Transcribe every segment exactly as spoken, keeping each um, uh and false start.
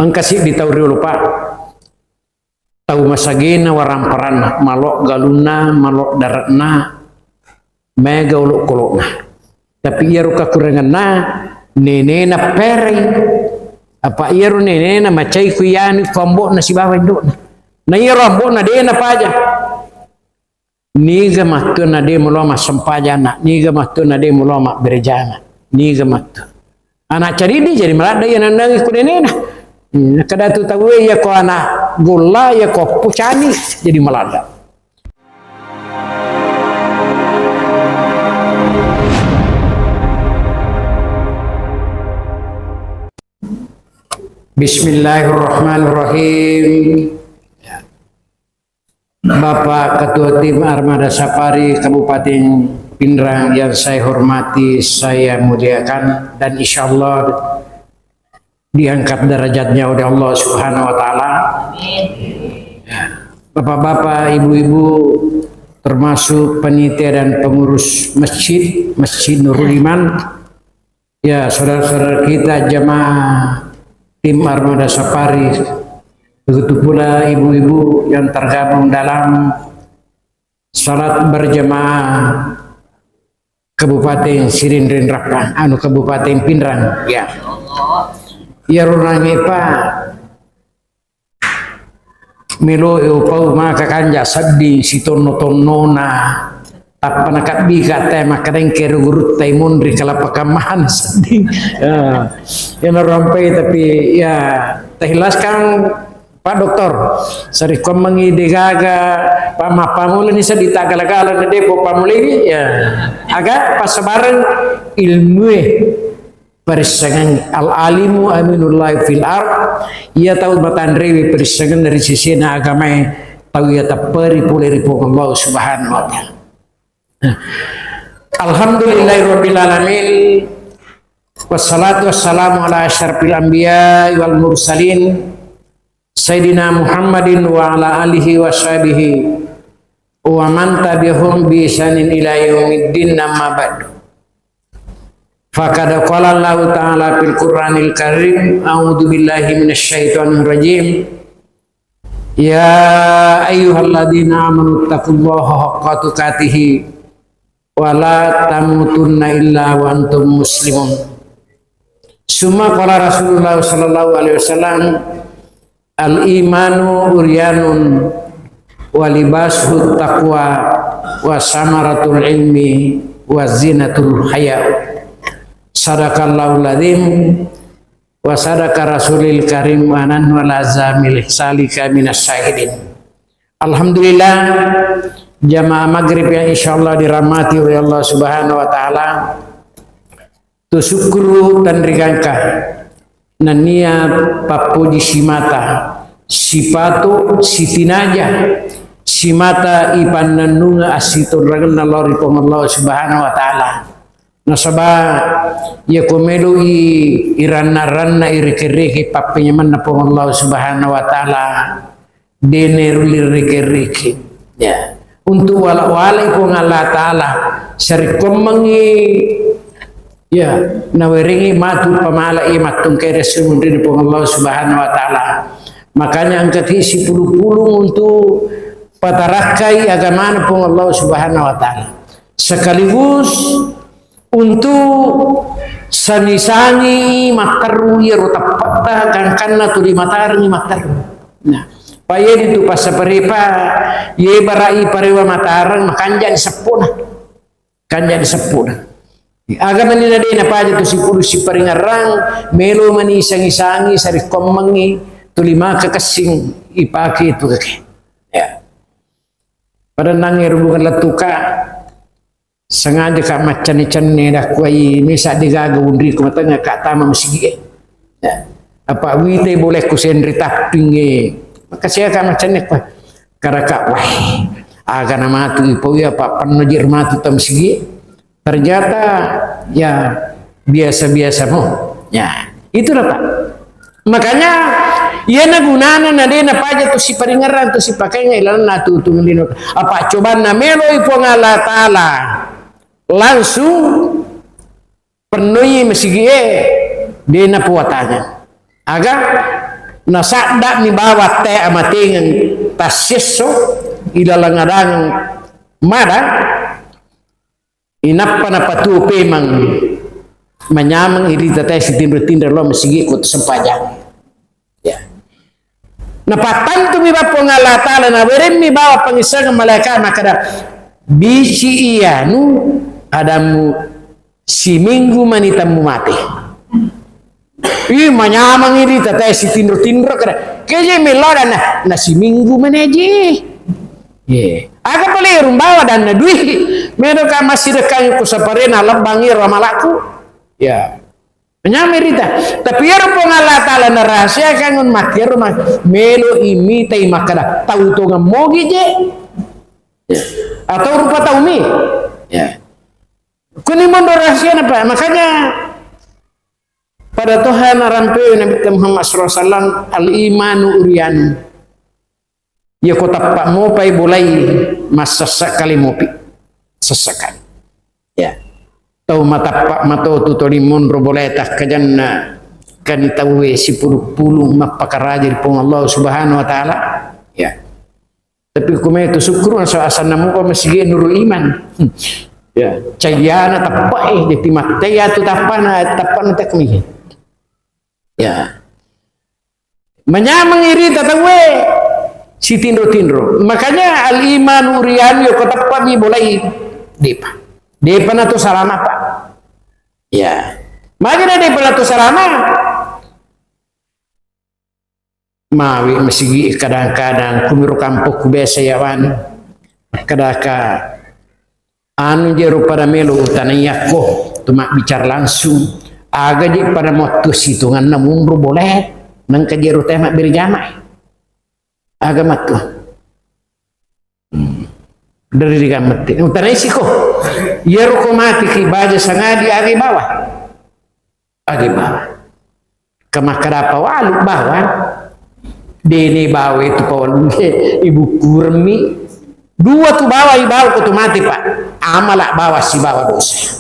Engka siddi tau riolo, Pak. Tau masagena waramparanna, malo galunna, malo dare'na, maega olokkolokna. Tapi iyaro kekuranganna, nenena perei. Apa iyaro nenena macai ku iyanu ku ambo'na sibawa indo'na. Na iyaro ambo'na de napaja. Niga mattuanna de mulo massempajang, niga mattuanna de mulo mabberejana, niga mattu. Anak caridi jadi maladda iya nandangi ku nenena. Hmm, kada tu tau iya ko anak golla, iya ko pucani jadi maladda. Bismillahirrahmanirrahim. Bapak Ketua Tim Armada Safari Kabupaten Pinrang yang saya hormati, saya muliakan, dan insya Allah diangkat derajatnya oleh Allah Subhanahu wa Ta'ala. Ya. Bapak-bapak, ibu-ibu, termasuk panitia dan pengurus masjid, Masjid Nurul Iman, ya, saudara-saudara kita jamaah tim Armada Safari, begitu pula ibu-ibu yang tergabung dalam salat berjamaah Kabupaten Sirinrenrappa, anu, Kabupaten Pinrang, ya. Ya, Pak, melo e upau maka kanja sedding sitonno-tonnona, tappa nakabbika te makkedai engka ero gurutta monri kelapa kammana sedding. Ya, ya, narampai, tapi ya, tahilaskan, Pak Doktor, sarekkoammengngi degaga pa-, mappammulani sedding taggala-gala na depo pammulani, ya, aga passabareng ilmue. Parissengengngi, al-alimu aminullahi fil ard, iya tau matanrewe parissengenna ri sesena agamae, tau iya tepperi pole ri Puang Allah Subhanahu wa Ta'ala. Alhamdulillahirabbil alamin. Wassalatu wassalamu ala asyrafil anbiya wal mursalin, Sayyidina Muhammadin wa ala alihi wa sahbihi wa man tabi'ahum bi ihsanin ila yaumiddin, amma ba'du. Faqad qala Allahu ta'ala fil Qur'anil Karim, a'udzu billahi minasy syaithanir rajim. Ya ayyuhalladzina amanu taqullaha haqqa tuqatih wa la tamutunna illa wa antum muslimun. Summa qala Rasulullah sallallahu alaihi wasallam, al-imanu uryanun wa libasuhu taqwa wa samaratul ilmi wa zinatul haya. Sadaqallahul adzim wa sadaqa rasulil karim wa nahnu ala zamil salika minas syahidin. Alhamdulillah, jamaah maghrib yang insyaallah dirahmati oleh Allah Subhanahu wa Ta'ala. Tu sukkuru tanrigangka, nennia pappoji simata, sipatu, sitinaja, simata ipannennunga assitonrengenna lao ri Puang Allah Subhanahu wa Ta'ala. Nasaba, iya ko meloi iranna-ranna, ireke-reke pappenyamenna Puang Allah Subhanahu wa Ta'ala, de nerulli reke-reke. Ya. Untuk wala-walai Puang Allah Ta'ala, sarekkoammengngi, ya, nawerengi matu pamala iya mattungkai ri esso munrinna Puang Allah Subhanahu wa Ta'ala. Makanya engkaki sipulung-pulung untuk patarakkai agamana Puang Allah Subhanahu wa Ta'ala. Sekaligus untuk sangi-sangi matteru iyaro teppe'ta gangkanna tuli matarengngi matteru. Nah, pa iye ritu passaparepa, iye bara'i parewa matareng, makanjani seppuna. Kanjani seppuna. Aga mani na de napaja tu sipulung siparingerrang, melo mani sangi-sangi, sarekkoammengngi, tuli maka kessing ipake tu kake. Ya. Pada nangnge hubungan lettuka, Sengaja ka maccanne-canne, dakkuai mesa degaga unriku matengnga ka tama masigi'e. Ya. Apa witai boleh ku senri tappingnge. Maka sia ka maccanne kua. Karaka, wah, aga na matu ipau ya, apa penno jir matu tam sigi. Ternyata ya biasa-biasa mo. Ya, itulah, Pak. Makanya, iyana gunana na de napaja tu siparingerrang, tu sipakainga ilalenna atuwong lino. Apa cobanna meloi Puang Allah Ta'ala langsung pennoi masigi'e, de napuatanya. Aga? Nasadda'mi bawang tae amatengeng tassiesso ilaleng adangeng madang, inappa napatuo pemeng manyameng irita tae sitinro-tinro lao masigi ko sempajang. Ya. Napattantumi bawang Puang Allah Ta'ala, naweremmi bawang pangissengeng malaika, makkeda, "Bisi iyanu adammu siminggu mani temmu mate." Ih, manyameng irita tae sitinro-tinro kada. Keje melo dana, na siminggu mani aje. Ye. Aga pale rumbawa dana dui. Medo ka masih dekat ku sapare na lebbangi ramalaku. Ya. Manyameng irita. Tapi iyaro Puang Allah Ta'ala narahasiakan makkero ma-, melo imitai makkeda tau tongeng mogi je. Ya. Atau rupa taumi. Ya. Kuni mondo rahasiana, Pak. Makanya pada toha narampe Nabi Muhammad sallallahu alaihi wasallam, "Al-imanu uryan." Iya ko tappa mopai bolai massessa kali mopi. Sessa kali. Ya. Tau matappa mato tu toli monro bolai takkajanna kani tauwe sipulung-pulung mappakaraja ri Puang Allah Subhanahu wa Ta'ala. Ya. Tapi kumai tu syukur, asa-, asanna mupa masigi Nurul Iman. Hmm. Ya, cayana tappa, eh, jadi mattaya tu tappana, tappana takmi. Ya. Manyameng irita tauwe sitinro-tinro. Makanya al-iman uryan, yoko tappa mi bolai depa. Depa na tu salama, Pak. Ya. Magi na depa na tu salama. Mawi masigi kadang-kadang kumiro kampokku biasa yawan. Kadaka anu jero pada melo utanaiakko tu mabbicara langsung. Aga je pada mottu situnganna munru boleh. Nengka jero tema berjamaah. Aga mattu. Hmm. Dari digammette. Utanai siko. Yero ko mati ki baja sangadi agi bawa. Agi bawa. Kemakkada pawalu bawa. Dene bawa itu pawalu. Ibu kurmi. Dua tu bawa ibawa ko tu mati, Pak. Amala bawa si bawa dosa.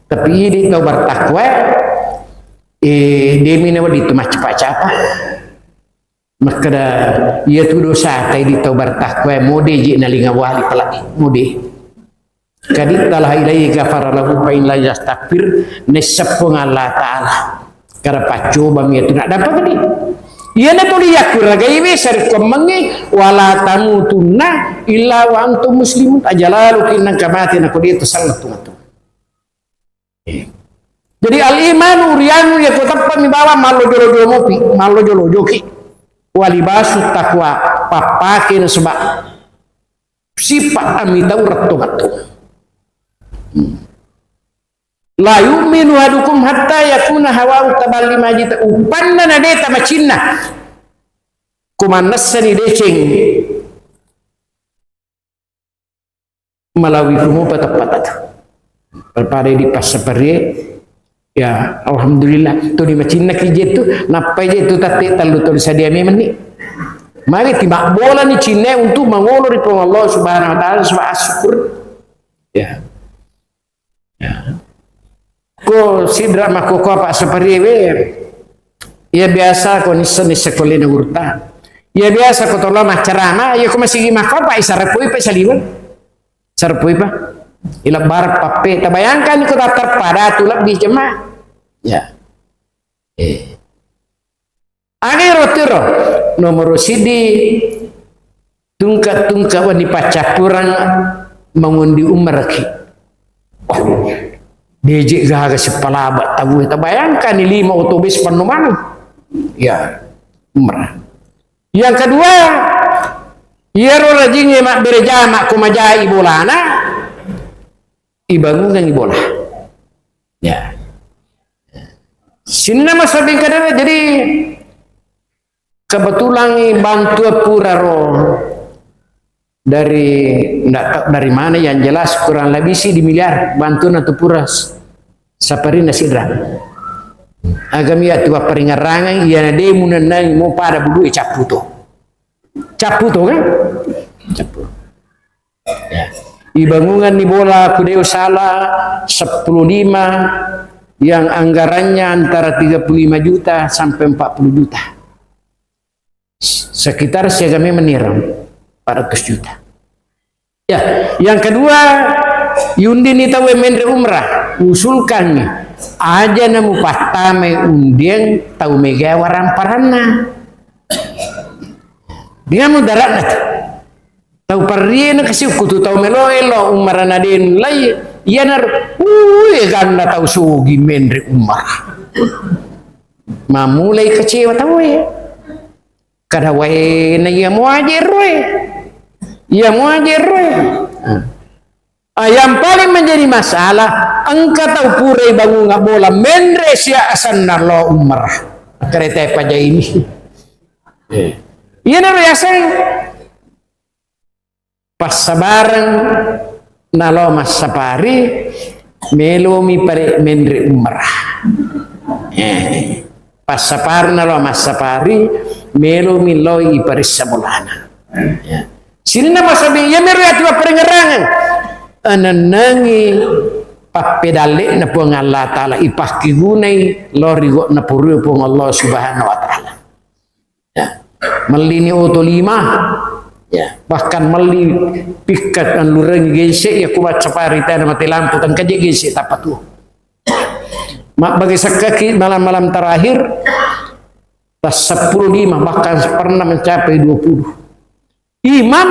Tapi idi tau bertakwa, eh, demi nawa di tu macapa-capa. Makkeda, iya tu dosa, tai di tau bertakwa, mode ji nalinga wali pelak, mode. Kadittalah ilaihi ghafara lahu fa in lam yastaghfir, nesseppo Allah Ta'ala. Kada paccoba mi tu nak dapat ni. Iya na tuli yakku ragai we sarekkuammengngi, wala tamutunna illa wa antum muslimun, aja lalu ki nangka mate na kodi itu sangat tu. Jadi al-iman uryan, ya ko tappa mi bawang mallojo-lojo mopi, mallojo-lojoki. Walibasu takwa, pappake nasaba sifat ami tau retto-retto. Hmm. La yu'minu ahadukum hatta yakuna hawahu taballi majita, upanna na deta macinna. Kumannessani deceng. Malawi kumo patappat atu. Pada di passaparie, ya, alhamdulillah, tu di macinna ki je tu, nappai je tu tatte tellu toli sadia memang ni. Mari ti mabbola ni cinna untuk mangolo ri Puang Allah Subhanahu wa Ta'ala, sebab syukur. Ya. Ya. Ko sidra makkoko apa sapariwe. Iya biasa ko nissa-nissa ko lena gurta. Iya biasa ko tolo maccarama, iya ko masigi makko apa isarapui pa saliweng. Sarapui pa. Ilabbar pappe. Tabayangkan ko tatar pada tu lebbi jema. Ya. Eh. Aga ero tiro, nomoro siddi, tungka-tungka wani paccappurang mangundi ummaraki. Deje gaga sipalaba tau, tabayangkan ni lima otobus penuh maneng. Ya, umrah. Yang kedua, iyaro rajingnge mabbere jama ko majai bolana, ibangungengngi bola. Ya. Sininna masabbing kadana, jadi kebetulan bantuan pura ro dari, ndak tahu dari mana, yang jelas kurang lebih sih di miliar bantuan atau pura s-, saparina sidra. Agami ya tua peringarangan, iya na demu nenang mau pada bulu capputo. Capputo kan? Capputo. Ya. Ibangungan ni bola, ku deo salah, seppulo lima, yang anggarannya antara tiga puluh lima juta sampai empat puluh juta. Sekitar siaga memang nirang empat ratus juta. Ya, yang kedua, yundini tau menre umrah, usulkan aja namu pattamai undiang tau mega waramparanna. Dengan mudaratna tu. Tau parriena kasi kutu tau melo elo umrah na den lai, iyanaro, ui, ganna tau sugi menre umrah. Mamulai kecewa tau ya. Kada wae na iya muaje roe. Iya muaje roe. Ah, yang paling menjadi masalah, engka tau purai bangunga bola menre sia asanna lo umrah. Kereta paja ini. Iya naro yaseng. Passabareng nalo massapari, melomi pare menre umrah. Eh, passapareng nalo massapari, melomi loi paressa bolana. Ya. Sininna masabi, iya mero yati mapparengerangeng. Anennangi pappedalle'na Puang Allah Ta'ala, ipakkigunai lo ri gau'na purue Puang Allah Subhanahu wa Ta'ala. Ya. Mellini oto lima. Ya. Bahkan melli pikkat anlurengi gense, ya, ku baca parita na mati lampu, tengkaje gense tappa tu. Mabbage sekkaki malam-malam terakhir, tas sepuluh lima, bahkan pernah mencapai dua puluh. Imam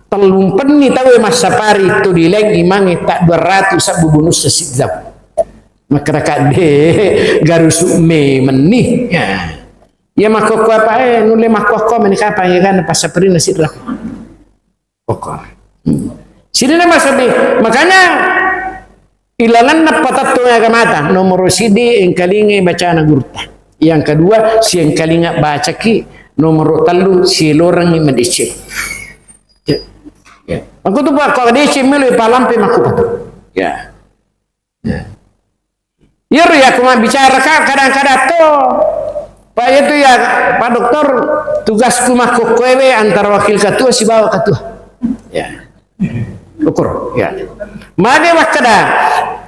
tellumpenni tauwe massapari tu dileng imangnge ta dua ratus sabbu bonus siddau. Makkadaka de garusu me menni. Ya. Iya makkokko apa, eh, nulle makkokko meni kapang ya kan passaparina sidra. Pokok. Hmm. Sirina masabi. Makanya ilalanna patattung agamata, nomoro sidi engkalingai bacana gurutta. Yang kedua, siengkalinga bacaki, nomoro tellu, silorengi madeceng. Ya. Ya. Aku tu Pak, kalau deceng melo palampe makku. Ya. Ya. Iyaro ya aku mabbicara ka kadang-kadang to. Pak itu ya Pak Doktor, tugasku makkokkoewe antara wakil ketua sibawa ketua. Ya. Ukur, ya. Mage makkeda,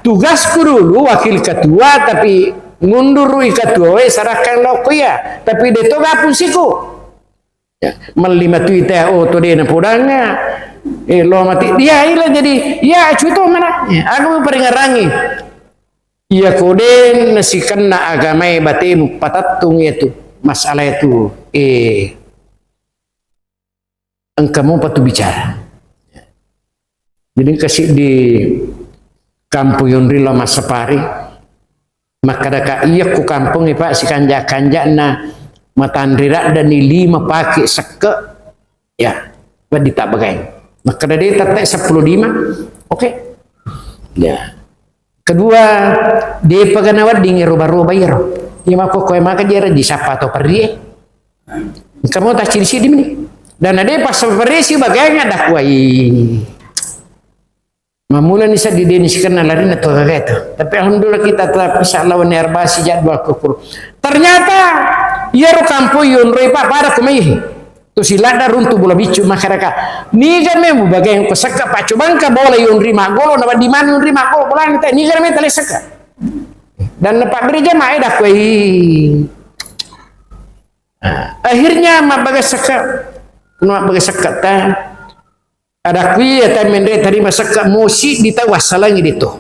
tugasku dulu wakil ketua, tapi mundurui ketua we, serahkan lo ko iya. Tapi de to gapung siku. Ya, melli matui teh oto de napodangnga. Eh, lo mati dia ila jadi, ya, cuto mana? Ya, aku peringarangi. Iya kode nasikenna agamae batemu patattung itu masalah itu. Eh, engka mupa tu bicara. Jadi engka siddi kampung yonri lao massapari, makkadaka, "Iya ku kampongnge, Pak, sikanja-kanja'na matanri raddani lima pake sekke." Ya, wedding tabbagaeng. Makkada, "De, tette seppulo lima." Oke. Ya. Kedua, depaga nawedding ero baroba iyaro. Iya makkokkoe maka jera disappa to perrie. Engka mo tacciri siddi meni. Dan ade pas peresi bagaengnga dakuai. Mamulani seddi deni sikenna larinna to gagae to. Tapi alhamdulillah kita tetap bisa lawan nerbasi jadwal kukur. Ternyata iyaro kampoi yonroi Pak pada kumaihi. To siladda runtu bola biccu masyarakat. Niga memu bagaeng ko sekka Pak, cobangka bola yonri maggolo na di mana yonri maggolo bola nita niga meta le sekka. Dan na Pak beri jamaah dakuai. Nah, akhirnya mabbaga sekka. Mabbaga sekka ta. Ada kuwi ya ta menre tarima sekka musi di tau assalangi di to.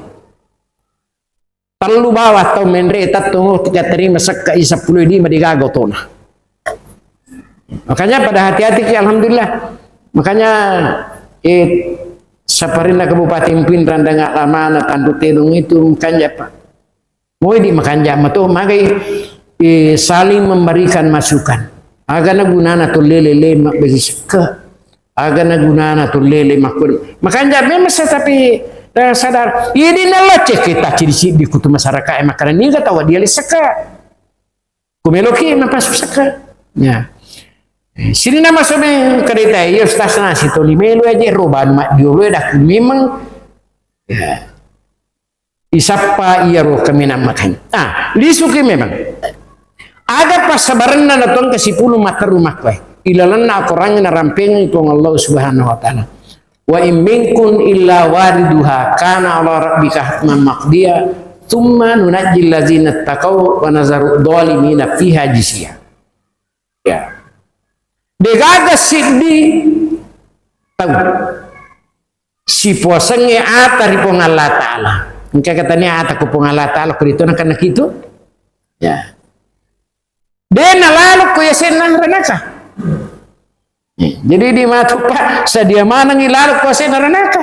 Tellu bawa tau menre tatto tiga tarima sekka i seppulo lima digaga tona. Makanya pada hati-hati ki, alhamdulillah. Makanya eh saparinna Kabupaten Pinrang dengan amanah Tandu Tedong itu makanya Pak. Moi di makanja mato magai eh, saling memberikan masukan. Agana gunana to lele lema bagi sekka. Agana gunana to lele makun. Makanja memang saya tapi eh, sadar. Ini nalacce kita ciri di kutu masyarakat eh, makanan ini kata dia sekka. Kumeloki mapasu sekka. Ya. Eh, sini nama sobe kereta iya ustaz nasi to limelo aja roba mak diolo dak memang. Ya. Isappa iyaro kaminang makanja. Ah, lisuki memang. Aga passabarenna na tongka sipulung matteru makkoe. Ilalenna akorangnge narampengi Puang Allah Subhanahu wa Ta'ala. Wa in minkum illa wariduha kana ala rabbika hatman maqdiya. "Tsumma nunajjil ladzina taqau wa nazarudz dzalimina fiha jisiya." Ya. Degaga siddi tau sipuasengnge ata ri Puang Allah Ta'ala. Engka katanya ata ku Puang Allah Ta'ala, ku dituna kana kitu. Ya. De nalalo ku yasenna ranaka. Eh, jadi di matu, Pak, sedia manengi lalo ku yasenna ranaka.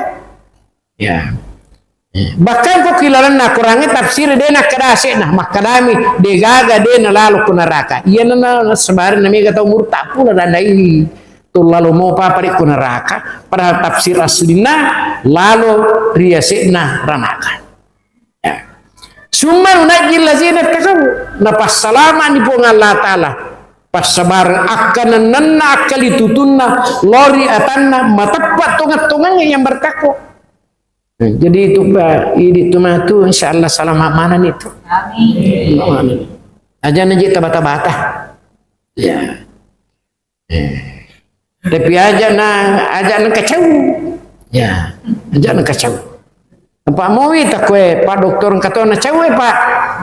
Ya. Eh, bahkan ko kilalenna Qurangnge tafsir de nakkeda ase'na, makkedami degaga de nalalo ku neraka. Iya nana sebarenna mega tau murta pula dandai tu lalo mo papari ku neraka, padahal tafsir aslinna lalo ri yase'na ranaka. Ya. Summa nunajjil ladzina taqau, napassalama'ni Puang Allah Ta'ala. Passabareng akkanennenna, akkali tutunna, lori atanna, mateppa tongeng-tongengnge yang bertakwa. Nah, jadi itu, Pak, idi tu matu, insya Allah selamat mana itu. Amin. Aja naji tabata-bata. Ya. Eh. Tapi aja na, aja na kacau. Ya, aja na kacau. Apa mau ita kue, Pak Dokter, kata na cau, eh, Pak.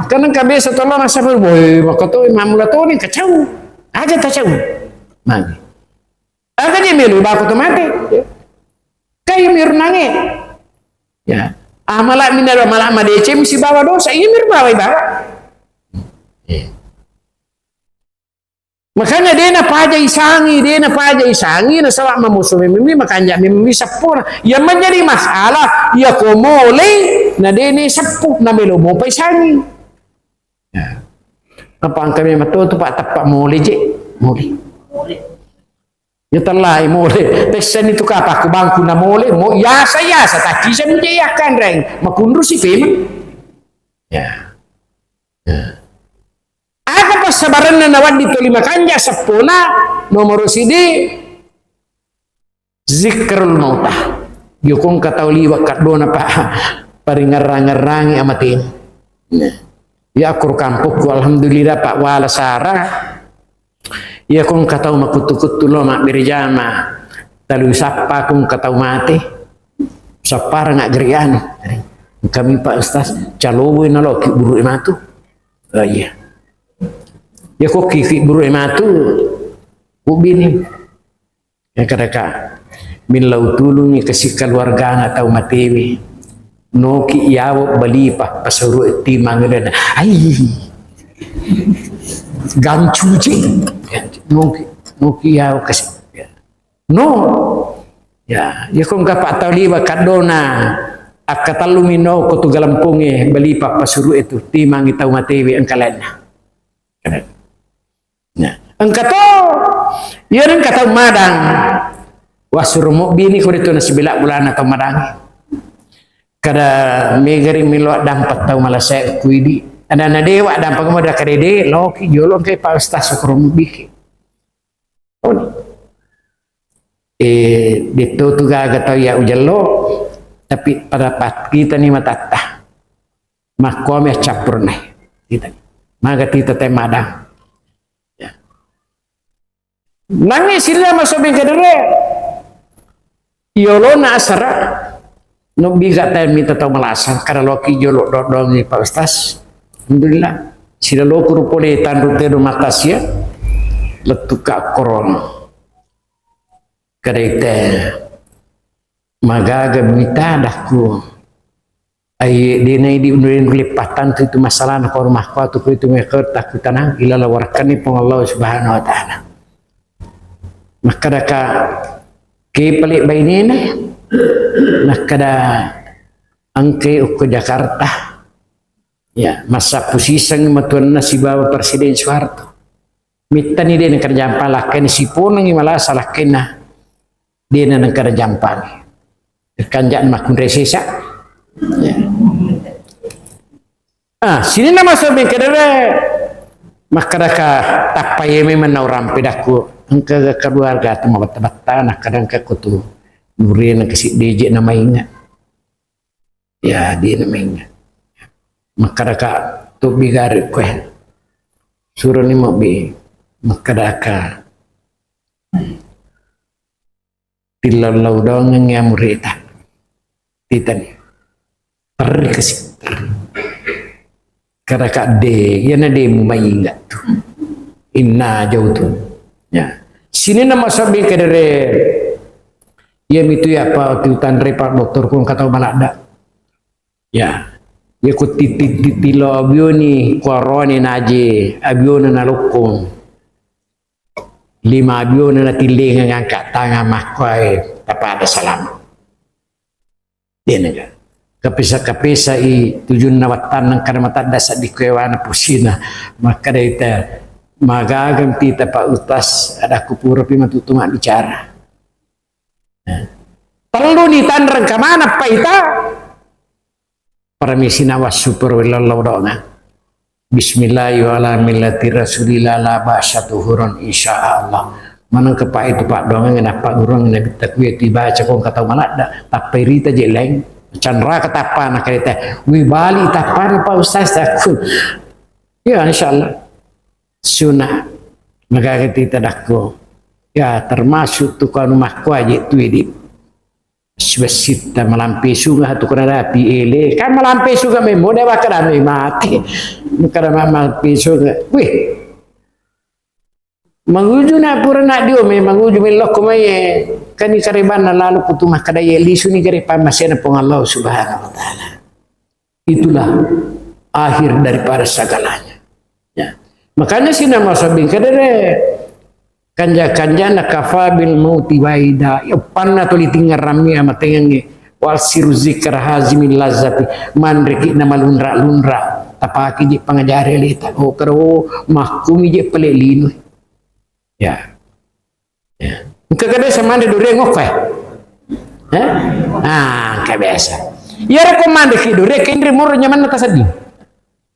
Kan engka biasa tolong asal, boy, maka tu mamula tu ni kacau. Aja ta cau. Magi. Aga je melu baku tu mate. Kayu mirnange. Ya. Ah, malah minara, malah madecem si bawa dosa, iya mir bawa, bawa. Eh. Makanya de napaja isangi, de napaja isangi, nasaba mamusu memang mi, makanja memang mi seppuna. Yang menjadi masalah, iya ko mole, na de ne seppu, na melo mopa isangi. Ya. Apa engka memang tu, tu Pak, teppa mole je, mole. Ya tellai mole. Tessani tu kapa ku bangku na mole, mo yasa, yasa, tacisa mi je yakkanreng, makunru si pema. Ya. Ya. Aga passabarenna nawedding toli makanja seppona? Nomoro sidi, zikrul mauta. Yokong katau liwa kaddona, Pak, paringerrang-ngerrangi amateni. Nah, ya, aku kampokku, alhamdulillah, Pak, wala sara. Iya kong katau makuttu-kuttu lo mabbere jama, talu sappa kong katau mate, sapparang aggerian. Kami, Pak Ustaz, calowe nalo ki buru e matu. Oh iya. Ya kok ki, ki buru e matu, ku bini. Ya kadaka, millau tulungi kasi keluargana tau matewe. Noki yawo bali pa, pasuru timang dana. Ai. Gancu je. Noki, noki yawo kasi. No. Ya, ya kong kapa tau liwa kaddona. Akkatallumi no ko tu galemponge bali pa, pasuru itu timangi tau matewe engka lainna. Nah, engka to, iya engka tau madang. Wah, suro mobbini ko de tu nasibila bulana tau madang. Kada megari melo dampa tau malasa kuidi. Ada na dewa dampa mo da kadede, loki jolo engka Pak Ustaz suro mobbiki. Oh. Eh, de to tu gaga tau ya ujello, tapi pada pat kita ni matatta. Makkomi accappurna. Kita. Maga tita te madang. Ya. Nangi sirina masobing kedere. Yolona asara. Nobbi ga te mita tau malasa. Kada loki jolo dodongi Pak Ustaz. Alhamdulillah. Sida loku rupole tanru tedo matasia. Lettuka korona. Kada ite. Magaga mita dakku. Ai, de na idi undueng leppatang tu itu masalahna ko rumah ko tu itu mekar takku tanang ilala warakkanni Puang Allah Subhanahu wa Ta'ala. Makkadaka ke pale bainena, makkada engke ukko Jakarta. Ya, massappu siseng matuanna sibawa Presiden Soeharto. Mittani de nakerjampa lakkainna siponengi malasa lakkainna. De na nakerjampa. Kanjak makkunrai sesa. Ya. Ah, sininna masobing kedere makkedaka tappa yeme menna orang pedakku engka keluarga tu mabatta-batta nakkada engka kutu nurena kasi deje na mainga. Ya, de na mainga. Makkedaka tobbi gare kue. Suroni mobbi makkedaka tillau-lau dongeng ya murita. Titani. Terri kasi. Terri. Kada kadde, iyana de mumainga tu. Inna jautu. Ya. Sininna masabbing kedere, iya mitu ya apa tu tanre pak dokter kun kata maladda. Ya. Ya ku titit-titit lo abioni, kuarone naje, abiona nalokkong. Lima abiona natillengeng angka tangang makkuae, tapada salama. Denega. Kapesa-kapesa i tujunna wattanna kada matadda saddi kuewana pusina. Makkada ita magageng pita Pak Utas, adakku pura pi matutu mabbicara. Nah. Tellu ni tanreng kamana paita? Paramisi nawa super wellallau doanga. Bismillahi wa ala millati rasulillah la ba'sa tuhurun insya Allah. Maneng kepa itu pak doangan ngena pak gurung ngena bitta kuya tu ibaca kong kata maladda tappa irita je lain. Canraka tappana kareta. Wi bali tappana Pak Ustaz takku. Ya insya Allah. Sunah. Maka kita dakku. Ya termasuk tu kanu makku aja tu idi. Bessitta malampe sunga tu kena dapi ele. Kan malampe sunga memmo de wakka dame mate. Kada ma-, malampe sunga. Wih. Manguju na pura na dio me manguju melokko mai. Kani karebanna lalu kutu makkada ye lisu ni gare pammasena Puang Allah Subhanahu wa Ta'ala. Itulah akhir daripada segalanya. Ya. Makanya sina masabbing kedere kanja-kanjana kafa bil mauti waida. Ya panna tuli tingarammi amatengengi wal siru zikra hazimin lazati manreki na malunra-lunra tapaki je pangajari leta. Oh kero makkumi je pale linu. Ya. Ya. Engka kebiasa mandi durian ngokko ya? Eh? Ah, engka biasa. Iya reko mandi ki durian ke indri moro nyamanna tasedding.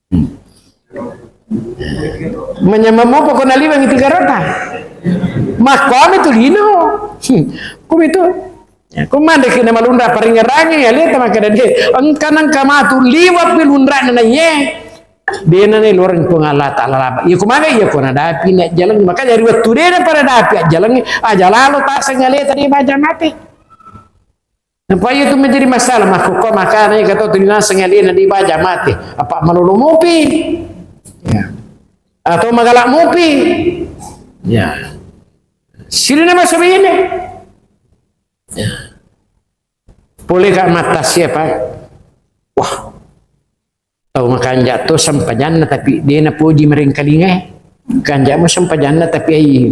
Hmm. Manyamang mopo ko naliweng tiga rota. Makkomi tu lino. Hmm. Kumi tu. Ya, ko mandi ki na malunra paringerangi ya leta makkada de. Engka nangka matu liwat pi lunra na ye. Dena ne loreng Puang Allah Ta'ala laba. Iya kumaga iya ko nadapi na jalang maka dari waktu dena pada dapi jalang aja lalo taseng ale tadi baja mate. Napa iya tu menjadi masalah makko ko makana iya kata tu dinaseng ale na di baja mate. Apa malolo mopi. Ya. Atau magalak mopi. Ya. Sini nama sabine. Ya. Pole ka mattasia pa. Wah. Tau makanja to sempajanna tapi de napoji maringkalingae. Kanja mo sempajanna tapi ai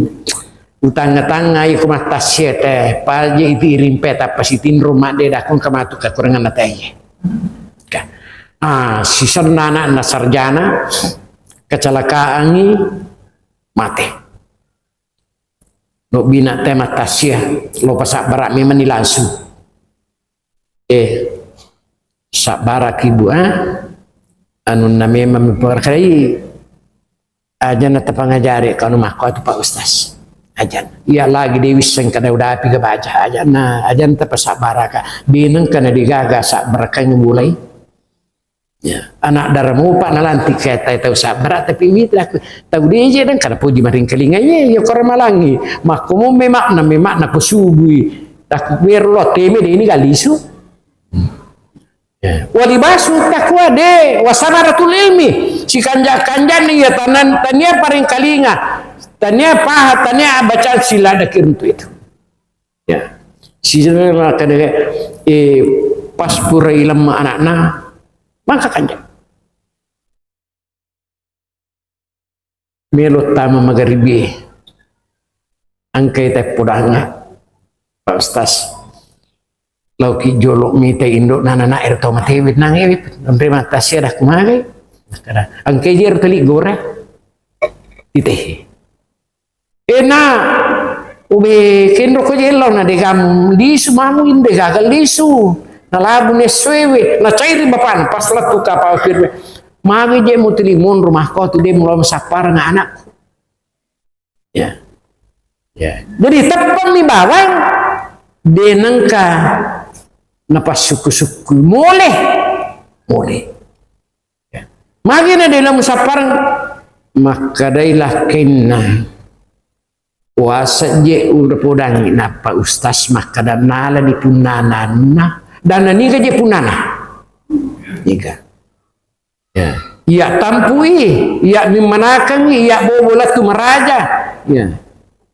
utangnga-tangnga ai ko mattasia te paje itu irimpe tappa sitinro madde dakung kamatu kekurangan na teye. Ka. Ah, sisenna anakna sarjana kecelakaangi mate. Lobbina te mattasia lo pasabbara memang ni langsung. Eh, sabbaraki, Bu, ah. Anunna memang miperkai aja na tapangajari kanu makko tu Pak Ustaz. Aja. Iya lagi Dewi sengkana udah api ke baca aja na aja tapasabbaraka. Bineng kana digaga sabbaraka yang mulai. Ya, anak dara mupa nalantik kayak tai tau sabbara tapi mitra aku tau deje dan kana puji maringkalinga ye yo koro malangi makko mumme makna me makna ko subui tak wero lo teme de ini galisu. Ya. Walibasu takwa de wasamaratul ilmi. Si kanja-kanjani ya tanan tania paringkalinga. Tania paha tania baca sila ada kirim tu itu. Ya. Sisena kada eh pas pura ilamma anakna maka kanja. Melo tama magaribi. Angkai teppodangnga. Pak Ustaz. Lauki jolo mita indo nana na er to matewe nang ewe. Ampe mata sia dah kumagai. Kada angkai jer teli gora. Itehe. Ena ube kenro ko jello na degamu lisu mamu inde gagal lisu. Na labu ne suewe na cairi bapana pas lettu kapal firme. Magi je mutili monro mahko tu de mulo sapparang anakku. Ya. Ya. Jadi teppang mi bawang de nengka napas suku-suku mole. Mole. Ya. Magi na de la musapparang makkadai lakkenna. Puasa je udah podangi nappa ustaz makkada nala di punnananna dan niga je punnana. Niga. Ya. Iya tampui, iya mimmanakengngi, iya bobo lettu maraja. Ya.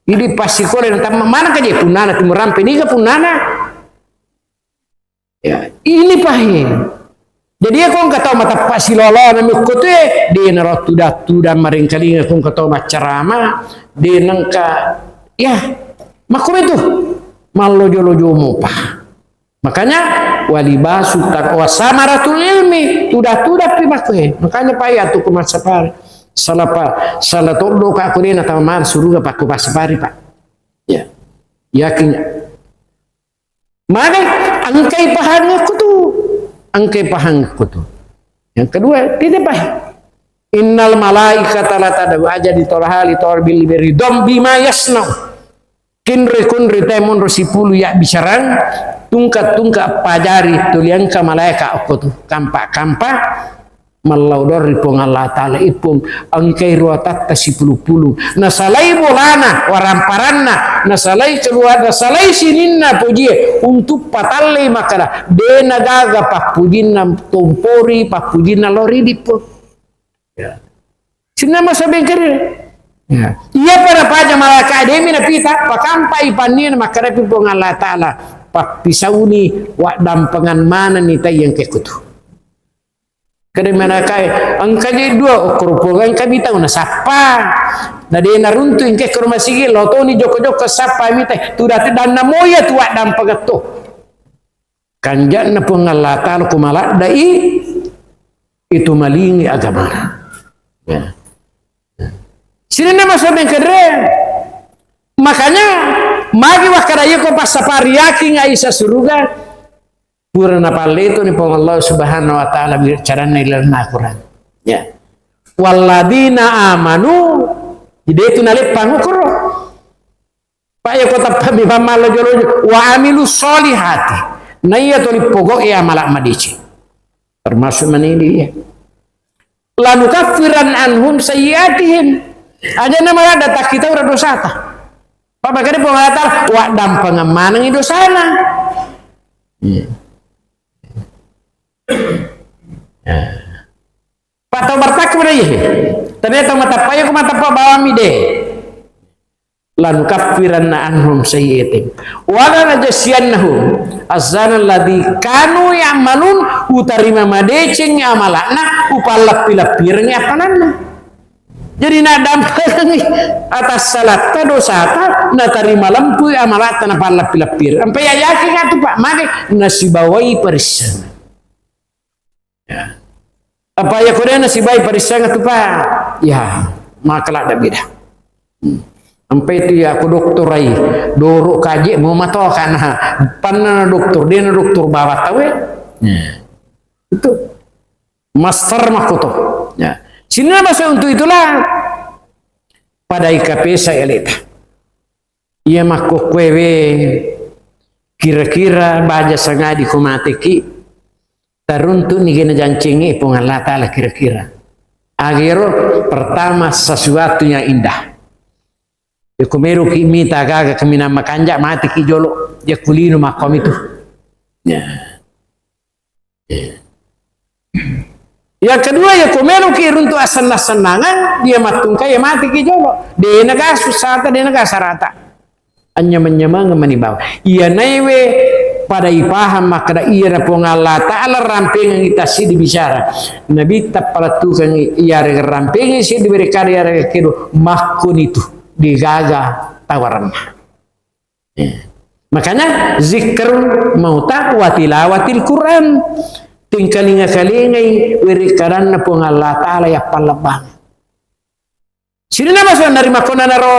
Idi passikola na tamma maneng ka je punnana, timurampe niga punnana. Ya, ini pahe. Jadi, ya, ko engka tau mateppa silolona mi okko tu, eh, de naro tudang-tudang maringkalinga ko engka tau maccarama, de nengka, ya, makkume tu, mallojo-lojo mopa. Makanya, walibasu taqwa samaratul ilmi, tudang-tudang pi makkume. Makanya, pahe atu ko massapari. Salah pa, salah toddo ka ko de na tama suruga pakko passapari, Pak. Ya. Yakin. Maka engkai pahang kutu. Engkai pahang kutu. Yang kedua, tidak pahang. Innal malaikata la tad'u, aja ditolahali tolbil beridom bima yasnau. Kinre kunre te monro sipulu ya bicarang, tungka-tungka pajari tuliangka malaika okko tu. Kampa-kampa, Mallau dong ri Puang Allah Ta'ala, ippung engkai ruatatta sipulu-pulu. Nasalai bolana, waramparanna, nasalai keluar, nasalai sininna pojie untuk patallei makkada, de nagaga pappujinna tompori, pappujinna lao ri dippo. Ya. Sinna masa bengkere. Ya. Iya pada paja malaka demi napita, pakampai pannina makkada pi Puang Allah Ta'ala, pappisauni waddampengan manenni tai yang kekutu. Kede manakae, engka je dua, okko rupo engka mitau nasappa. Na de naruntu engke ke rumah sigi, lo toni joko-joko sappa mita. Tu dati danna moya tu waddampengetto. Kanja'na Puang Allah Ta'ala ku maladdai itu malingi agamana. Ya. Sininna masa bengkere. Makanya, magi wakkada iya ko passapari yakin aisa suruga, Pura napalletoni Puang Allah Subhanahu wa Ta'ala bicaraanna ilalenna Al-Quran. Ya. Walladzina amanu, jadi itu naleppang ukuro. Pak ya kota pami pammallo jolo wa amilu solihati. Na iya tuli pogo ya amala madeceng. Termasuk manidi ya. Lanukaffiran anhum sayyiatihim. Aja nama ada tak kita udah dosata. Pak bakal Puang Allah Ta'ala, wa dampengeng manengi dosana. Iya. Ya. Pak tau bertakwa dah iya. Ternyata mata payu ku mata pak bawami deh. Lanukaffiranna anhum sayyi'atihim. Wala najziyannahum ahsanal ladzi kanu ya'malun, utarima madeceng amala'na, upallappi-lappirengngi appalanna. Jadi naddampengengngi atas salatta, dosata, natarima lempui amala'ta, napallappi-lappireng. Ampe ya yakin atu, Pak, mage nasibawai parissengnge. Ya. Apa ya kode nasibai parissengnge tu, Pak? Ya, maka ladda beda. Hmm. Ampe tu ya aku doktor ai, doro kaje mau mato kana panna doktor, dena doktor bawa tawe. Ya. Itu master makoto. Ya. Sini masuk untuk itulah pada ikapesa eleta. Iya makkokkoewe kira-kira baja sangadi ko mateki, taruntu'ni gena jancengnge Puang Allah Ta'ala kira-kira. Agero pertama sesuatu yang indah. Yako meloki mita gaga kaminang makanja mateki jolo, yakko lino makkomi tu. Ya. Yang kedua, ya ko meloki runtu assenna-sennangan, dia mattungka ya mateki jolo. Dena ga susata, dena ga sarata. Anyameng-nyameng mani bawa. Iya naiwe pada ipaham makkeda iya na Puang Allah Ta'ala rampengengi tassidi bicara. Nabi tappalettukengi iyarega rampengengi sidi berekada iyarega kedo makkonitu digaga tawaranna. Eh. Makanya zikrul mauta wa tilawatil Quran. Tingkalinga-kalingai wiri kadanna Puang Allah Ta'ala yappallebbang. Sininna masuk nari makkonanaro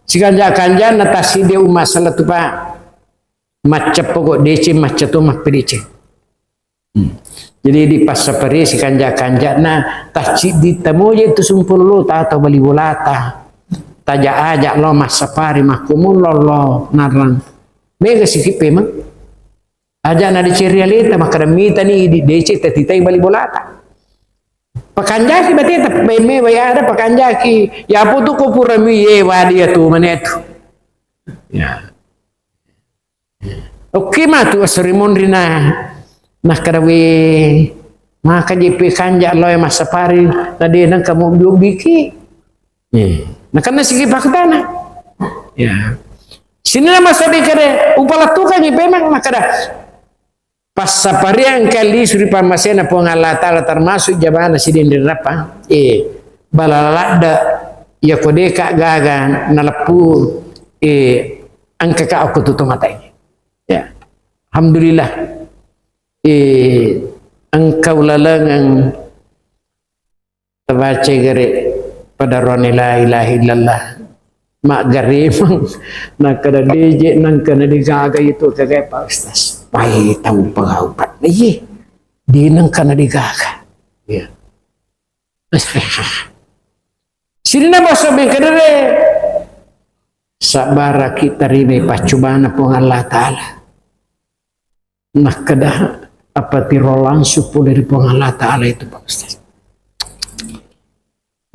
sikanja-kanjanna tasside umma salatu pa macca pokok deceng macca to mappedeceng. Hmm. Jadi di passapari sikanja-kanjana tacciddi tamoje tu sumpullo tata bali bolata. Taja-aja lo massapari makkumullo lo narang. Mega sikit pemang. Aja na diceri aleta makkada mitani di dece tatitai bali bolata. Pakanjaki bateta bemme wai ada pakanjaki. Ya apa tu ko pura mi ye wadi ya tu mane tu. Ya. Oke matu asri monri na nakkada we Maka jeppe kanja lao e massapari, na de nengka mobbi-obbiki. Eh, nakenna sigi pakkutana. Ya. Sininna masobi kere, upalettukangngi pemeng makkeda, passapariang engka lisu ri pammasena Puang Allah Ta'ala, termasuk jamaah sidin ri rapang. Eh, bala ladde iya ko deka gaga naleppu, eh, engka ka okko tuto matai. Ya. Alhamdulillah. Eh, engka ulalengeng tabaca gare pada rone la ilaha illallah. Maggaremang, nakkeda deje nengka nadigaga itu kagae Pak Ustaz. Pai tau pegawai Pak. Iye. Di nengka nadigaga. Ya. Sininna masobi kedere. Sabbaraki tarimai paccubana Puang Allah Ta'ala. Nakkeda apa tiro langsung pole ri Puang Allah Ta'ala itu Pak Ustaz.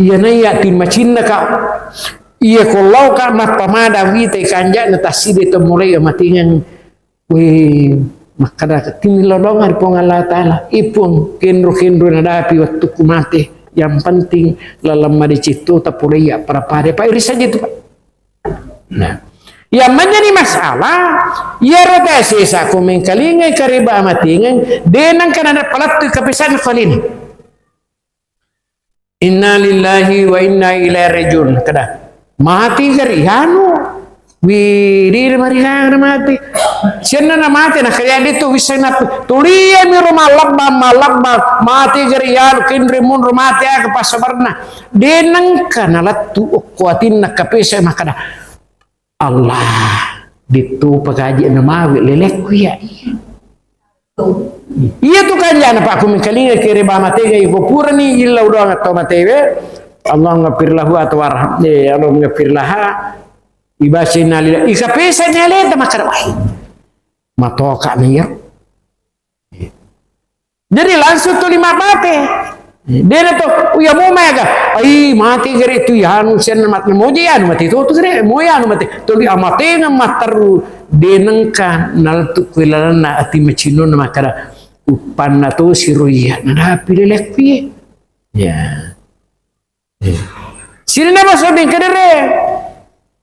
Iya naiya timmacinna ka, iya ko lao ka mappamada wita kanjana tasside to mulai matingeng. Weh, makkeda timmi lao doang ri Puang Allah Ta'ala. Ipung kenro-kenro nadapi wettukku mate. Yang penting laleng madeceng to tapulai ya para-para. Pak, iri saja itu, Pak. Nah, yang menjadi masalah, iyaro tau sesa ko mengkalingai kariba amatingeng, de nengka nada palettu kapisan kalini. Inna lillahi wa inna ilaihi rajiun. Kada mati gari anu. Wiri marigang mati. Sianna na mati na kaya ditu wiseng na tulia miro malabba malabba mati gari anu kinri munru mati aga pasabarna. De nengka nalettu okko atinna kapesa makada. Allah, dittu pakaji na mawi lelekku ya. Iya tu kanjana Pak, ku mengkalinga kere ba matega iko purani illa udoang atau matewe. Allahumma fir lahu atau warham. Eh, Allahumma fir laha. Ibaca innalillahi. Ika pesa ni aleta makara wai. Matoka ni ya. Jadi langsung tuli mabbate. Dena to, uya mo maega. Ai mati gare tu yanu sen mat mo je yanu mati to tu gare mo yanu mati. Tuli amatenga matteru denengka naltu ku lalanna ati macinonna makara uppanna to siro iya nadapi lelekku ye. Ya. Sininna masobi kedere.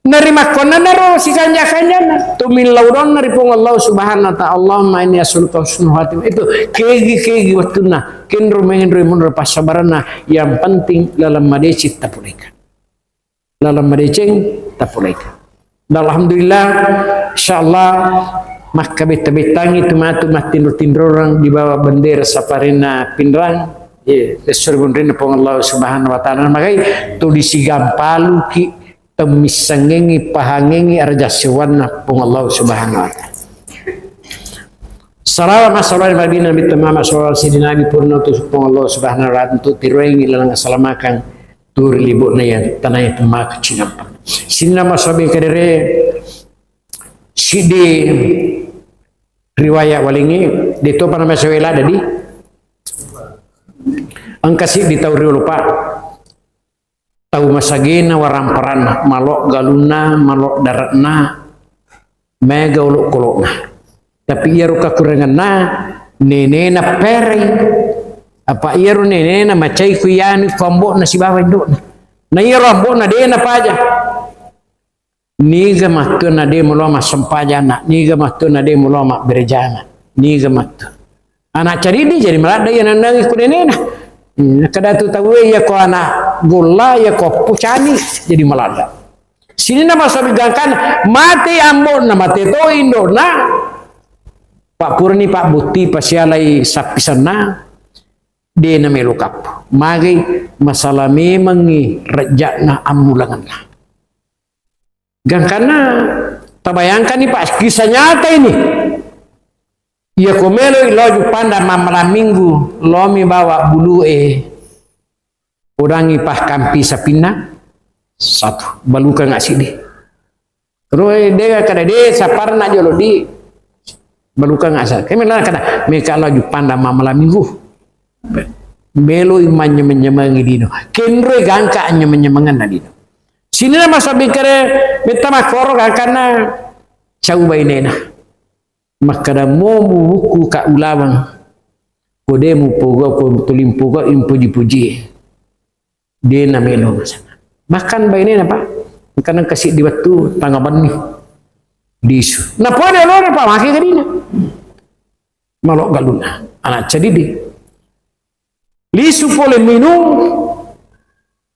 Narimakkuannanaro sikanja-kanjanna. Tumillau donna ri Puang Allah Subhanahu wa Ta'ala. Allahumma inni as'aluka husnul khatimah. Itu kegi-kegi wettunna. Kenro mengenro munro passabaranna. Yang penting laleng madeceng tapuleka. Laleng madeceng tapuleka. Dan alhamdulillah, insyaallah, makkabetta-bettangi tu matu mattinro-tinrorang di bawah bendera saparinna Pinrang. Ye, lesur bunrinna Puang Allah Subhanahu wa Ta'ala. Magai tuli sigampaluki temmissengengi pahangengi araja sewanna Puang Allah Subhanahu wa Ta'ala. Salawat masalawat Nabi Nabi Muhammad sallallahu alaihi wasallam Nabi purna tu Puang Allah Subhanahu wa Ta'ala untuk tiroengi laleng asalamakang turi libukna ya tanah itu maka cinampa. Sinna masabi kedere sidi riwayat walingi di topa nama sewela dadi engka sidi tau riolo pa tau masagena waramparanna, malo galunna, malo dare'na, mega olokkolokna. Tapi iyaro kakuranganna nenena perei. Apa iyaro nenena macai ku iyanu ku ambo'na sibawa indo'na. Na iyaro ambo'na de napaja. Niga mattuanna de mulo massempajana, niga mattuanna de mulo mabberejana, niga mattu. Anak caridi jadi maladda iya nandangi ku nenena. Hmm, nakada tu tauwe iya ko anak golla, iya ko pucani jadi maladda. Sininna masabi gangkana mate ambo'na, mate to indo'na. Pak purani Pak Butti pasialai sappisanna de namelo kappu. Magai masalah memangi rejja'na ammulanganna. Gangkanna tabayangkanni Pak, kisah nyata ini. Iya ko meloi lao juppandang mammala minggu, lomi bawa bulu e. Udangi pahkampi sapinna satu, balukang asidi. Roe dega kada de saparna jolo di balukang asa. Kami lah kada meka lao juppandang mammala minggu. Meloi manyameng-nyamengi dino. Kenroi gangka nyameng-nyamengenna dino. Sininna masabi kere metta makkoro gangkanna cau bainena. Makkada momu wukku ka ulaweng. Ko de mupoga, ko tuli mupoga, impuji-puji. De namelo masana. Bahkan bainena, Pak, engka nengka siddi wettu tanga benni lisu. Napoada olona, Pak, make gadina. Malo galunna. Anak cedidi. Lisu pole minung,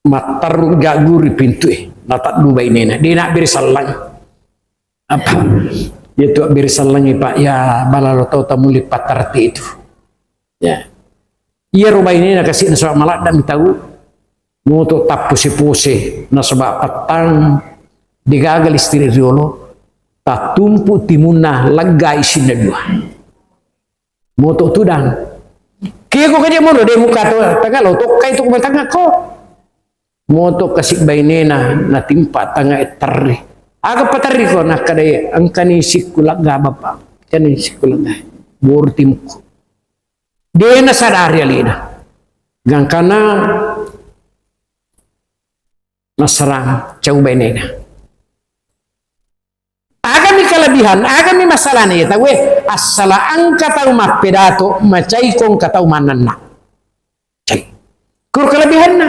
matterru jagguri pintue. Nataddu bainena. De nabbere sallang. Apa? Iya tu abbere sallangi, Pak. Ya, balalo tau tamuli patarte itu. Ya. Iyaro bainena kasi nasaba maladdami tau. Moto tappose-pose nasaba pattang degaga listrik riolo. Tattumpu timunna lagga isinna dua. Moto tudang. Kiya ko kaje mono de muka to tengah lo tokkai tu kuma tengah ko. Moto kasi bainena natimpa tanga e terri. Aga paterri ko nakkadai engkani sikku lagga bapa. Kani sikku lagga. Bor timku. Dena sadari alina. Gangkana nasarang cau bainena. Agami kelebihan, agami masalahna ya tauwe, assala engka tau mappedato, macaiko engka tau manenna. Cai. Kur kelebihanna.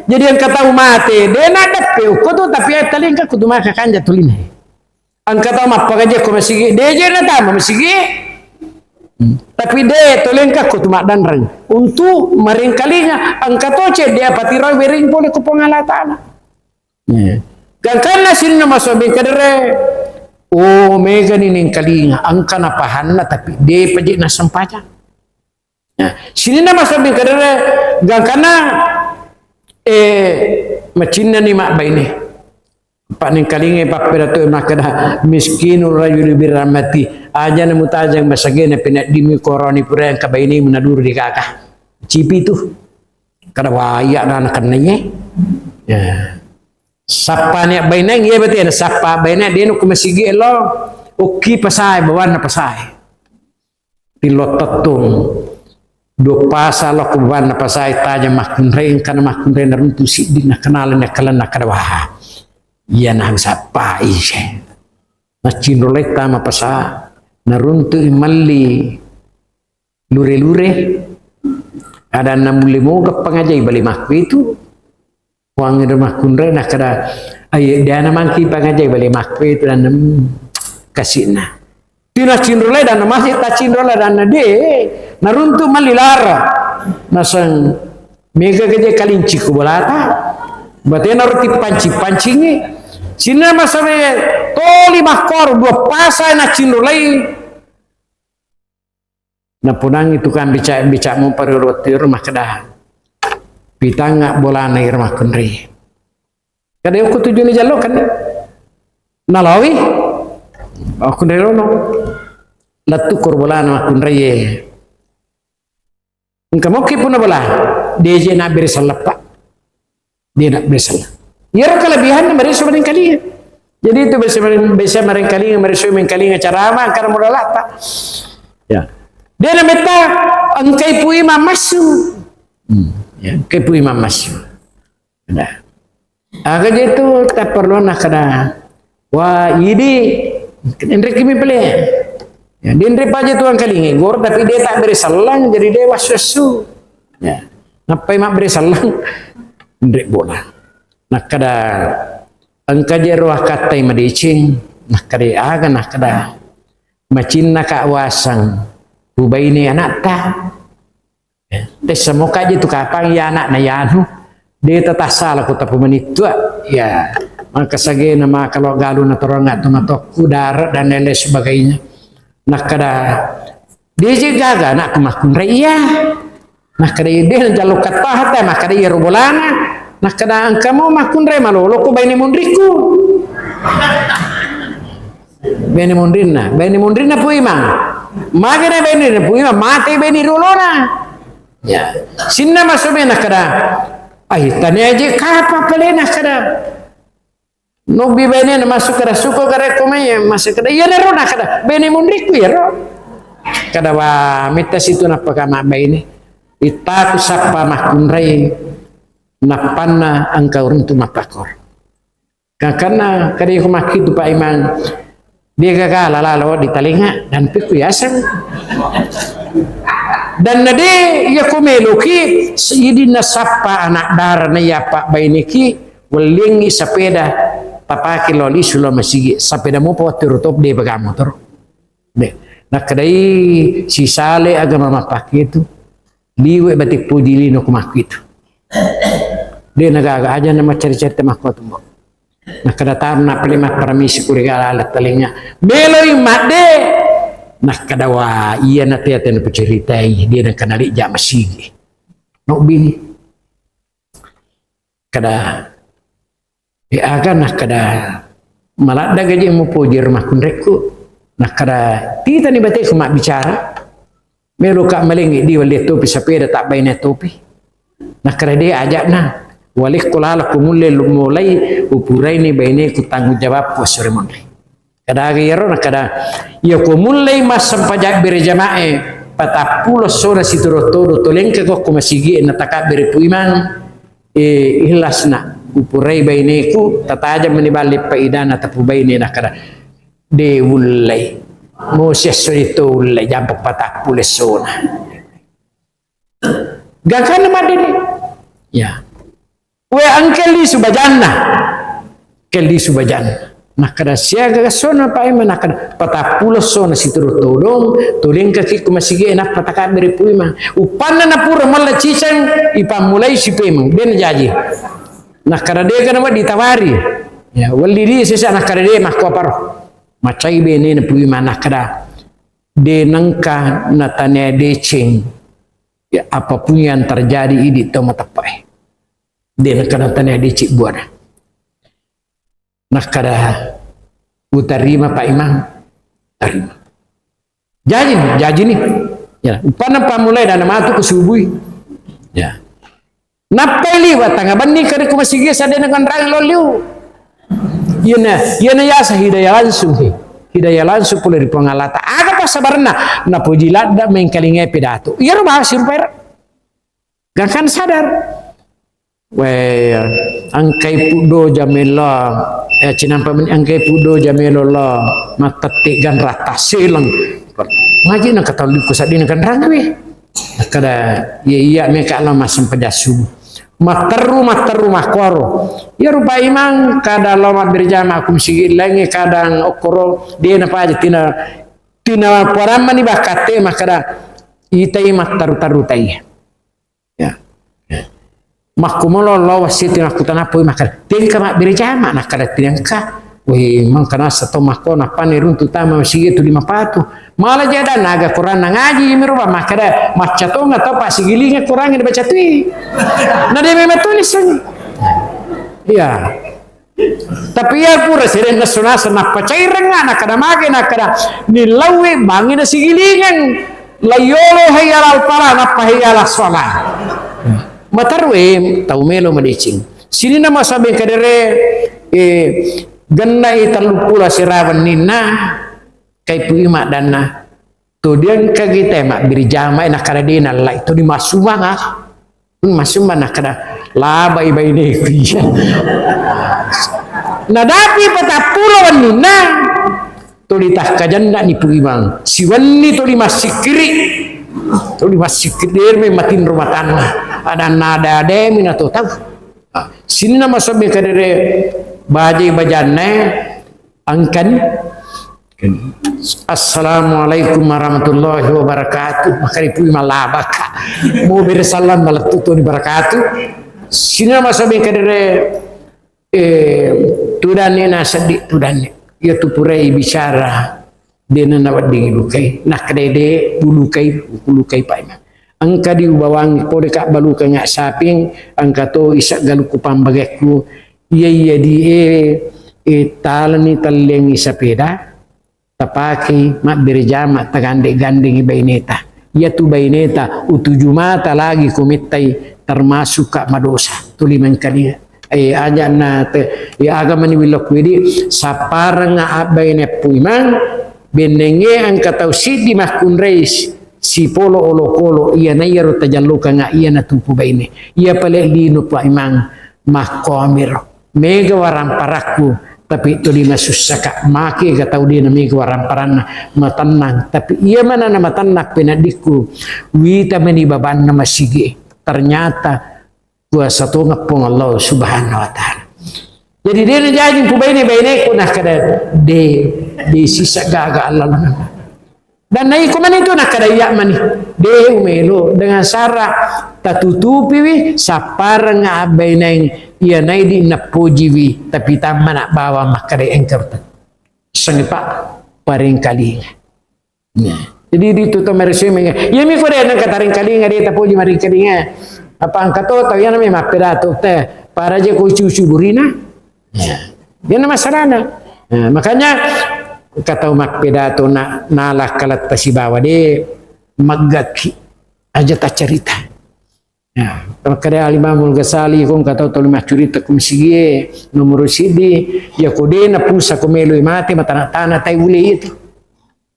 Jadi engka tau mate, de na deppe ukko tu, tapi ai talingka kutu maka kanja tuline. Engka tau mappakaje ko masigi, de je na tama masigi. Hmm. Tapi de tolengka ko tu maddanreng. Untuk marengkalinga, engka to cedde apa tiroi bereng pole ko Puang Allah Taala. Iya. Gangkanna sinna masobi kadere, oh, megani nengkalinga, engka napahanna tapi de paje nasempajang. Nah, sininna masobi kadere, gangkanna, eh, macinnani mabbaine. Pak nengkalinga pappedato makkeda, miskinur rajulu birahmati, aja na mutajang masagena peneddimi koroni pura engka baine menaduru di kaka. Cipi tu. Kada waya na nakennaye. Ya. Sappa ni abbaineng, iya berarti ada sappa abbaineng, de nu ku masigi elo. Ukki pasae, bawanna pasae. Tillo tettung. Dua pasa lo ku bawanna pasae, tajang makkunrai, engkana makkunrai naruntu siddi, nakenala, nakenala, kada waha. Iya na sappa ise. Nacinrolai tama pasa, naruntu i malli lure-lure. Adanna mulle moga pangajai bale makkuitu. Puang ero makkunrai nakkeda, aye, dana mangki pangajai bale makkuitu, danna, hmm, kasina. Tina cinrolai danna masih ta cinrolai danna de, naruntu malli lara. Naseng mega gaje kalinci ku bolata. Batena roti panci-pancingi. Sinna masawe toli makkoro dua pasa na cinrolai. Napunangi tukang beca, beca mumpa ri wettu ero makkeda, "Pitangnga bolana iro makkunrai." Kada yokko tujuni jallo kan? Nalawi? Makkunrai rono. Lettu koro bolana makkunrai ye. Engka mokki puna bola. Deje nabbere salleppa. De nabbere sallang. Iyaro kelebihanna mareso marengkalinga. Jadi itu bisa mareng-, bisa marengkalinga, mareso marengkalinga ceramah, engka modalata. Ya. De nametta engkai pui mammassu. Hmm. Ya, engkai pui mammassu. Nah. Aga je tu tak perlu nak kena. Wah, idi. Enrek kimi pele. Ya, denre paja tuang kalinge. Gor tapi de tak beri sallang, jadi de wassu-wassu. Ya. Nappai mabbere sallang? Nrek bola. Nakkeda, engka je ro akkattai madeceng. Nakkeda, aga? Nakkeda, macinna ka wasang. Pubaine anakta. Tessa moka je tu kapang ya anak na yanu. De tatassala ko tapumanittua. Ya. Maka sagena maka lo galu na torong atau matokku darat dan lain-lain sebagainya. Nakkeda, "Deje gaga anakku makkunrai iya." Nakkeda, "Iya, de najallo kattaha ta." Nakkeda, "Iya ro bolana." Nakkeda, "Engka mo makkunrai malolo ko baine monrikku." Baine monrinna, baine monrinna Puimang. Magana baine monrinna Puimang, mate baine riolona. Ya. Sinna masome nakkeda, "Ai, tania je kapa pale," nakkeda. Nobbi bainena massu kada suko kada ko mai massu kada, "Iyanaro," nakkeda, "baine monrikku iyaro." Kada wa metta situ nappaka mabbaine. Ittaku sappa makkunrai nappanna engka uruntu mappakor. Kakanna kada iko makkitu Pak Imang. Dia gagala lalo di talinga dan pikku yaseng. Dan nade iya ko meloki, idi nasappa anak dara na iya pabbaineki, welliangngi sapeda tapake lao lisu lao masigi, sapeda mopa wattu ro top de paga motoro. De. Nakkedai sisale agama mappake itu, liwe batik puji lino ko makku itu. De nagaga aja na maccari-cari makko tu. Nakkeda tarna pale mapparamisi ku ri gala talenga. Meloi madde. Nakkeda wa iya na tete na puceritai dia na kanali ja masigi. No bini. Kada e aga nakkeda maladda gaji mupoji rumah kunrekku. Nakkeda titani bateku mabbicara. Meloka malengngi di walle topi sapeda tabbaine topi. Nakkeda de aja'na. Walekko lalako mulle mulai upuraini baineku tanggung jawabku assure monri. Kadaga iyaro nakkeda, iya ko mullei massempajang berjamae patappulo sona situru-turu tolengka ko ko masigi na takabbere Pu Imang, eh, ikhlasna upurai baineku tatajang meni balle paidana tapu baine nakkeda, de ullei. Mo siesso itu ullei jampa patappulo sona. Gangkanna maddede. Ya. We engka lisu bajanna. Engka lisu bajanna. Nakkeda siaga sona Pak Imang, nakkeda patappulo sona situru todong, todengkaki ku masigi e nappa takabbere Pu Imang. Uppanna napura malla ciceng, ipammulai sipemeng, de najaji. Nakkeda dega na wedding ditawari. Ya, welli di sesa nakkeda de makkuaparo. Macai benena Pu Imang nakkeda de nengka natane deceng. Ya, apapun yang terjadi idi tau mateppe'e. De nakkeda tania dicik buana. Nakkeda utarima Pak Imang, tarima. Jaji ni, jaji ni. Ya, upana pammulai dana matu ke subui. Ya. Nappai liwa tanga benni kari ku masigi sadena ganrang lo liu. Iyana, iyana yasa hidayah langsung he. Hidayah langsung pole ri Puang Allah Ta'ala. Aga passabarenna? Napuji ladda mengkalingai pidato. Iyaro bahasa rupa era. Gangkan sadar. We, engkai puddo jamelo, eh, cinampa meni engkai puddo jamelo lo, mattetti ganrata seleng. Ngaji na katalliku sadina ganrang we. Kada iya iya meka lo massempajang subuh. Matteru, matteru makkoro. Iya rupa imang kada lo mabbere jama aku msigi lengi kadang okkoro dena paja tina, tina porammani bakkatte makkada itai matteru-teru tai. Ya. Ya. Makkumolo lo wasiti makkutanapui makkada, tengka mabbere jama, nakkada tiangka. Weh, mangka nasa to makko napane runtu tama masigi tu lima patu. Mala jada naga Quran na ngaji mi rupa makkada macca tonga to pasigilinga Quran dibaca tui. Na de memang tulisan. Iya. Tapi iya pura sirenna sunasa nappacaireng, nakkada mage, nakkada nillauwe bangi na sigilingang. Layyolo hayya alal falah, nappa hayya alas shalah. Matarwe tau melo madeceng. Sininna masabeng kadere, eh, gennai telluppulo sirawenninna, kaipui maddanna. To diangkagi te mabbere jamae nakkada de nallai to dimassumbang ah. Massumbang nakkada labai baineku iya. Nadapi patappulo wenninna to ditakkajanna ni Pu Imang. Siwenni to dimassikkiri. To dimassikkiri derme matinro matanna. Adanna ada-ademi na to tau. Ah, sinna masobbe kadere bajai bajannae. Engkani? Assalamualaikum warahmatullahi wabarakatuh. Makari pui malabaka. Mau beri salam malettu toni barakatuh. Sina masa bengka dere, eh, tudanne na seddi tudanne. Iya tu purai bicara. Dena na wedding lukai. Nak dede bulukai, bulukai paina. Engka diubawangi pole ka balukanga saping, engka to isa galuku pambagekku. Iya, iya di e, e talani tellengi sapeda, tapakei mabbere jama, tagandeng-gandengi baineta. Iyatu baineta utuju mata lagi ko mettai, termasuk ka madosa. Tuli mengkalia. E, aja na te, e, aga mani wilokku idi, sapparenga abbaine Pu Imang, bennenge engka tau siddi makkunrai sipolo olokolo, iya na iyaro tajallukanga, iya na tupu baine. Iya pale lino Pu Imang makkomiro. Mega waramparakku, Tapi tuli masussaka, maki ga tau de namega waramparanna, matennang. Tapi iya manana matennang penaddikku, wita meni babanna masigi. Ternyata kuasa tongeng Puang Allah Subhanahu wa Ta'ala. Jadi de najaji pubaine baineku, nakkeda de, de sisa gaga Allah. Dan naiko mani tu nakkeda iya mani, de umelo, dengan syarat tatutupiwi sappareng abbaineng iya naidi napojiwi, tapi tammana bawang makkeda engka ruteng. Sengi pak paringkalinga. Nah, jadi itu to meresui menga. Iya mi kore nang kataringkalinga de tapoji maringkalinga. Apa angka to tau iya nami mappedato te. Para je ko cucu burina. Ya. Iyana masalahna. Nah, makanya engka tau mappedato na, nala kaletta sibawa de maggaki aja taccarita. Ya, makkeda Al-Imamul Ghazali, ko engka tau tuli maccurita ku masigie, nomoro siddi, ya ko de napulsa ko meloi mate, matana-tana tai ule itu.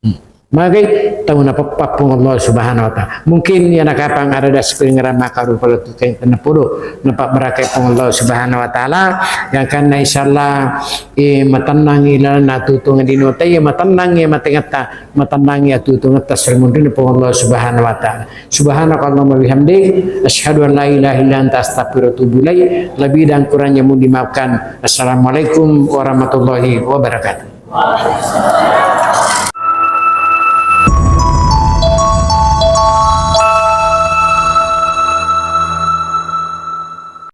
Hmm. Magai tau napeppa Puang Allah Subhanahu wa Ta'ala. Mungkin iyana kapang ada das pengeran maka rupa letu kain kena podo, napa berakai Puang Allah Subhanahu wa Ta'ala, yang karena insyaallah, eh, matennang ilalanna tutungan dino tai, matennang ya matengetta, matennang ya tutungetta sri munrin Puang Allah Subhanahu wa Ta'ala. Subhanakallahumma bihamdik, asyhadu an la ilaha illa anta astaghfiruka wa atubu ilaik. Lebih dan kurangnya mohon dimaafkan. Assalamualaikum warahmatullahi wabarakatuh.